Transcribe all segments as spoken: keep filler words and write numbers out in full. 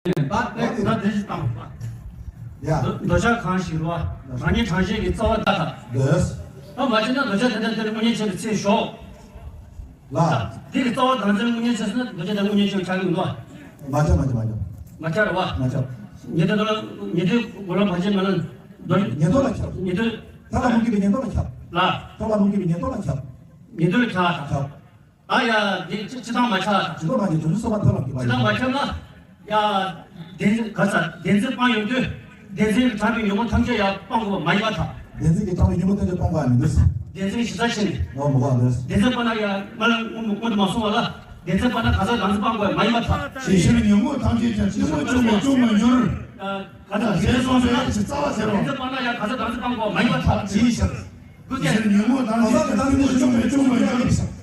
ད་ད་དེ་ཞིག་བཏང་། ཡ། འདོད་ཆགས་གང་ཞིག་རེད་བ། རང་ཉིད་གྲངས་ཅན་གྱི་རྩ་བ་བདག་དང་། འདོད། ད་མ་བྱས་ན་འདོད་ཆགས་དེ་འདྲ་དེར་དངོས་གཉེན་བྱས་པའི་ཚེ་ཞོག་ལ། དེ་གི་རྩ་བ་བདག་འཛིན་དངོས་གཉེན་བྱས་སོང་ན་འདོད་ཆགས་དེ་དངོས་གཉེན་ཆགས་ཆགས་ཀྱི་མི་འདུག་བ། མ་ཆགས་མ་ཆགས་མ་ཆགས། མ་ཆགས་རེད་བ། མ་ཆགས། ཉན་ཐོས་དང་ཉན་ཐོས་གོ་ལ་བར་ཆད་མེད་ན་འདོད། ཉན་ཐོས་ལ་ཁྱབ། ཉན་ཐོས། ཐར་ལ་མི་འགྱུར་བའི་ཉན་ཐོས་ལ་ཁྱབ། ལ། ཐར་ལ་མི་འགྱུར་བའི་ཉན་ཐོས་ལ་ཁྱབ། ཉན་ཐོས་ལ་ཁྱབ་དང་། ཁྱབ། ཨ་ཡ། འདི་ཅི་ཅི་ཐང་མ་ཆགས། ཇི་ལྟར་མ་ཆགས་དོན་ཚུལ་སོ་མ་ཐར་ལམ་གྱི་བ་ཅི་ཡིན། ཐང་མ་ཆགས་ན། ཡ། བདེན་འཛིན་ག་ས་བདེན་འཛིན་སྤང་ཡོང་དུས། བདེན་འཛིན་གྱིས་དྲངས་པའི་ཉོན་མོངས་ཐམས་ཅད་ཡང་སྤང་དགོས་པ་མ་ཡིན་པར་ཐལ། བདེན་འཛིན་གྱིས་དྲངས་པའི་ཉོན་མོངས་ཐམས་ཅད་སྤང་དགོས་པ་མི་འདུག་བདེན་འཛིན་གཞི་རྩ་ཆེ་ནས། ངོ་མ་གོ་འདུག་བདེན་འཛིན་སྤང་ན་ཡང་སྨོན་ལམ་སྔོན་དུ་མ་སོང་བ་ལ། བདེན་འཛིན་སྤང་ན་ག་ས་བདག་འཛིན་སྤང་དགོས་པ་མ་ཡིན་པར་ཐལ། ཞི་ཞིང་ཉོན་མོངས་ཐམས་ཅད་ཀྱང་། ཕྱིར་མི་བཅོམ་པས་བཅོམ་མི་འགྱུར། ག་ད་ཞེས་གསུངས་ཟེར་ཞེས་རྩ་བ་ཟེར་རོ། བདེན་འཛིན་སྤང་ན་ཡང་ག་ས་བདག་འཛིན་སྤང་དགོས་པ་མ་ཡིན་པར་ཐལ། ཅིའི་ཕྱིར། དགོས་ཏེ། ཕྱིར་ཉོན་མོངས་དང་ནི་ཕྱིར་ཉོན་མོངས་ཆོས་མེད་ཆོས་མ་ཡིན། གང་ཟག་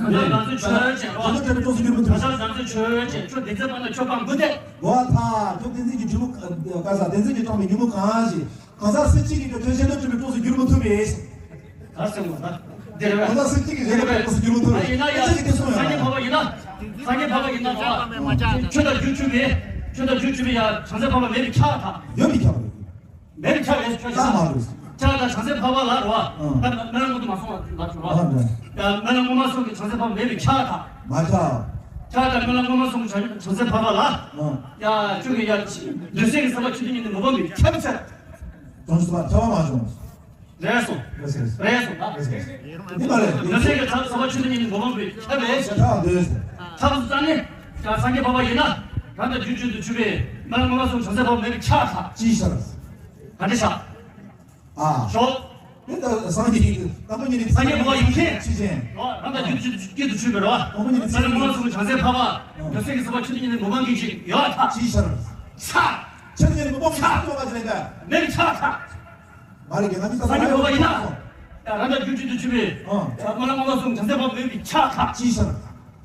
བདག་འཛིན་ཆོས་ཅན་རོ། གང་ཟག་བདག་འཛིན་ཆོས་ཅན། ཁྱོད་བདེན་འཛིན་སྤང་ན་ཁྱོད་སྤང་དགོས་ཏེ། གོ་ཐལ། ཁྱོད་བདེན་འཛིན་གྱི་འབྲས་བུ་ག་ས་བདེན་འཛིན་གྱིས་དྲངས་པའི་ཉོན་མོངས་གང་ཞིག་གང་ཟག་སེམས་ཅན་གྱི་ཁྱོད་ཆོས་ཅན་དུ་གྲུབ་པའི་གྲོགས་སུ་འགྱུར་མི་ཐུབ་པས། ད་སེམས་ངོ་ན། འདི་རེད་བས། གང་ཟག་སེམས་ཅན་གྱི་འདི་རེད་བས། གྲོགས་སུ་འགྱུར་མི་ཐུབ་པས། ཡིན་ན་ཡང་སངས་རྒྱས་འཕགས་པ་ཡིན་ན། སངས་རྒྱས་འཕགས་པ་ཡིན་ན་ད། ཆོས་དང་རྒྱུར་གྱུར་པའི། ཆོས་དང་རྒྱུར་གྱུར་པའི་ཡང་བྱང་སེམས་འཕགས་པ་མེད་པས་ཁྱབ་པར་ཐལ། ཡོད་པས་ཁྱབ་པ་རེད། མེད་པས་ཁྱབ་པས་ཁྱོད་ཤེས་ན། ད་མ་རེད། ཁྱབ་པར་ཐལ། བྱང་སེམས་འཕགས་པ་ལ་རེད་བ། ཨང་། ད་སྨོན་ལམ་སྔོན་དུ་མ་སོང་བ་ལ་ཞུ་བ། ཨང་། ཡ་སྨོན་ལམ་སྔོན་མ་སོང་གི་བྱང་སེམས་འཕགས་པ་མེད་པས་ཁྱབ་པར་ཐལ། མ་ཁྱབ། ཁྱབ་པར་ཐལ། སྨོན་ལམ་སྔོན་མ་སོང་གི་བྱང་སེམས་འཕགས་པ་ལ། ཨང་། ཡ་ཁྱོད་ཀྱིས་ཡ་འདོད་སེམས་ཀྱི་ས་བ་ཆོས་ཐམས་ཅད་ནི་མི་སྤང་བས་ཁྱབ་པར་ཐལ། བྱང་ཆུབ་ཁྱབ་པ་མ་བྱུང་། རེད་སོང་། རེད་སོང་། རེད་སོང་། ད་རེད་སོང་། འདི་མ་རེད། འདོད་སེམས་ཀྱི་ས་བ་ཆོས་ཐམས་ཅད་ནི་མི་སྤང་བས་ཁྱབ་པས། ཁྱབ་འདོད། ཁྱབ་སོང་ཙང་ནི། ཡ་སངས་རྒྱས་འཕགས་པ་ཡིན་ན། རང་དང་རྒྱུད་གཅིག་ཏུ་གྱུར་པའི་སྨོན་ལམ་སྔོན་མ་སོང་བྱང་སེམས་འཕགས་པ་མེད་པས་ཁྱབ་པར་ཐལ། ཅིའི་ཕྱིར། ག་འདྲ་བྱ། ཨ། ཞོག་དེ་ལྟར་སངས་རྒྱས་ཀྱི་དང་པོ་ཉིད་ནས། སངས་རྒྱས་འཕགས་པ་ཡིན་མཁན་ཆོས་ཅན། རང་དང་རྒྱུད་གཅིག་ཏུ་གྱུར་པའི་རོ། དང་པོ་ཉིད་ནས་སྨོན་ལམ་སྔོན་མ་སོང་བྱང་སེམས་འཕགས་པ། འདོད་སེམས་ཀྱི་ས་བ་ཆོས་ཐམས་ཅད་ནི་མི་སྤང་མཁན་ཅིག་ཡོད་པར་ཐལ། ཅིའི་ཕྱིར། ཆ། ཆོས་ཐམས་ཅད་ནི་མི་སྤང་མཁན་ཅིག་ཡོད་པར་ཐལ། མེད་པས་ཁྱབ་པར་ཐལ། མ་རེད་ཀྱི། ང་ཚོ་སངས་རྒྱས་འཕགས་པ་ཡིན་ན། ཡ་རང་དང་རྒྱུད་གཅིག་ཏུ་གྱུར་པའི། ཨང་། སྨོན་ལམ་སྔོན་མ་སོང་བྱང་སེམས་འཕགས་པ་མེད་པས་ཁྱབ་པར་ཐལ། ཅིའི་ཕྱིར།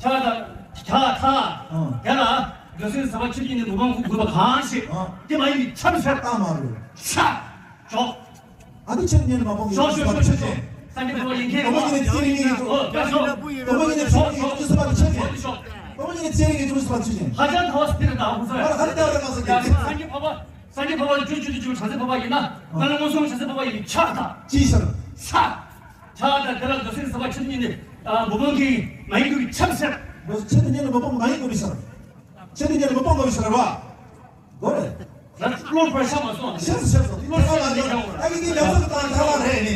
ཁྱབ་པར་ཐལ། ཁྱབ་པར་ཐལ། ཨང་། དེ་ལ་འདོད་སེམས་ས་བ་ཆོས་ཐམས་ཅད་ནི་མི་སྤང་དགོས་པ་གང་ཞིག་ཨང་། དེ་མ་ཡིན་པས་ཁྱབ་པར་ཐལ། ད་མ་རེད། ཤ། ཞོག་ཨ་ནི་ཆོས་ཉིད་ནི་མ་སྤང་། ཞོག་ཞོག་ཞོག་ཞོག་ཞོག་སངས་རྒྱས་འཕགས་པ་ཡིན་མཁན། དང་པོ་ཉིད་ནས་ཚེ་རིང་ངེས་ཀྱི། ཨོ་ཡ་ཞོག་དང་པོ་ཉིད་ནས་ཚེ་རིང་ངེས་ཀྱི་ཆོས་སུ་བ་ཆོས་ཅན། ཞོག་དང་པོ་ཉིད་ནས་ཚེ་རིང་ངེས་ཀྱི་ཆོས་སུ་བ་ཆོས་ཅན། ཧ་ཅང་ཐལ་བ་སྟེར་དང་ཧུ་ཚོ་ཡ། ཨ་ལ་ཧ་ལས་ཏེ་ཧ་ལས་ཏེ་ཧ་ལས་ཏེ། སངས་རྒྱས་འཕགས་པ། སངས་རྒྱས་འཕགས་པ་རྒྱུད་གཅིག་ཏུ་གྱུར་བྱང་སེམས་འཕགས་པ་ཡིན་ན། སྨོན་ལམ་སྔོན་མ་སོང་བྱང་སེམས་འཕགས་པ་ཡིན་པས་ཁྱབ་པར་ཐལ། ཅིའི་ཕྱིར། ས། ཁྱབ་པར་ཐལ། དེ་ལ་འདོད་སེམས་ས་བ་ཆོས་ཐམས་ཅད་ནི་མི་སྤང་གི་མ་ཡིན་དགོས་པས་ཁྱབ་པར་ཐལ། འདོད་སེམས་ཆོས་ཐམས་ཅད་ནི་མི་སྤང་མ་ཡིན་དགོས་པའི་ཕྱིར། ཆོས་ཐམས་ཅད་ནི་མི་སྤང་དགོས་པའི་ཕྱིར་རེད་བ། གོ་རེད། ད་བློ་བར་ཆད་མ་སོང་། ཤེས་སོ་ཤེས་སོ། དེ་བློ་ཐལ་བ་ལ་ཡོད། ཨ་ནི་དེ་ཉམས་སུ་བཏང་ཐལ་བ་རེད་ནི།